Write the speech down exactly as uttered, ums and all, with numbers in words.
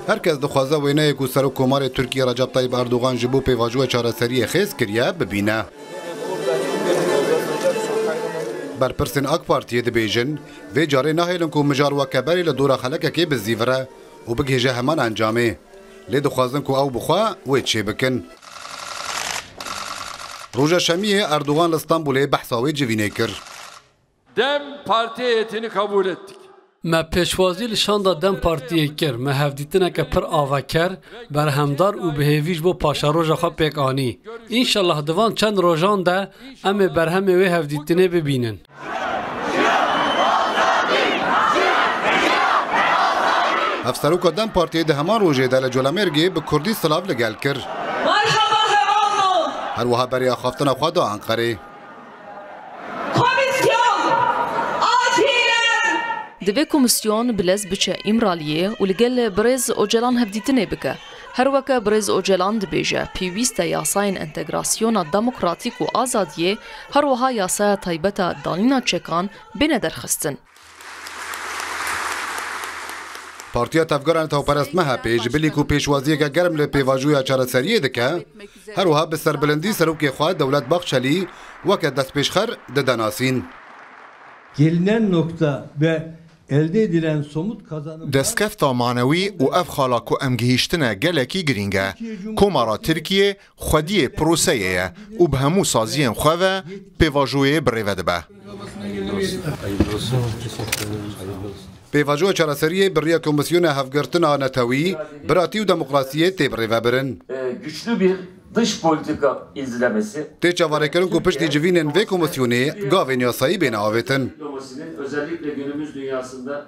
Her kes dixwaze wêneyê ku Serokkomarê Tirkiyê Recep Tayyip Erdogan ji bo pêvajoya çareseriyê xêz kiriye, bibîne. Berpirsên AK Partiyê dibêjin, vê carê nahêlin ku mijar weke berê li dora xelekekê bizîvire û bigihêje heman encamê. Lê dixwazin ku ew bi xwe wê çêbikin. Roja Şemiyê Erdogan li Stenbolê behsa wê civînê kir. DEM Parti heyetini kabul ettik. Me pêşwazî li şanda DEM Partiyê kir. Me hevdîtineke pir aveker, berhemdar û bi hêvî ji bo paşeroja xwe pêk anî. Înşallah di van çend rojan de em ê berhemê wê hevdîtinê bibînin. Hevseroka DEM Partiyê di heman rojê de li Colemêrgê bi kurdî silav li gel kir. Merhaba, hevalno. Her wiha berê axaftina xwe da Enqerê. Komisyon acilen. Divê komisyon bi lez biçe Îmraliyê û li gel birêz Ocalan hevdîtinê bike. Her weke birêz Ocalan dibêje, pêwîst e yasayên entegrasyona demokratîk û azadiyê, her wiha yasaya taybet a danîna çekan bêne derxistin. Partiya Tevgera Netewperest M H P ji bilî ku pêşwaziyeke germ li pêvajoya çareseriyê dike, her wiha bi serbilindî serokê xwe Dewlet Bahçelî weke destpêşxer dide nasîn. Gelinen nokta ve elde edilen somut kazanımlar Destkefta manewî û ev xala ku em gihîştine gelekî girîng e. Komara Tirkiyê xwediyê proseyê ye û bi hemû saziyên xwe ve pêvajoyê birêve dibe. Pêvajoya çareseriyê bi riya Komisyona Hevgirtina Netewî, Biratî û Demokrasiyê tê birêvebirin. E, güçlü bir dış politika izlemesi. Tê çaverêkirin ku piştî civînên vê komisyonê gavên yasayî bêne avêtin. Diplomasinin özellikle günümüz dünyasında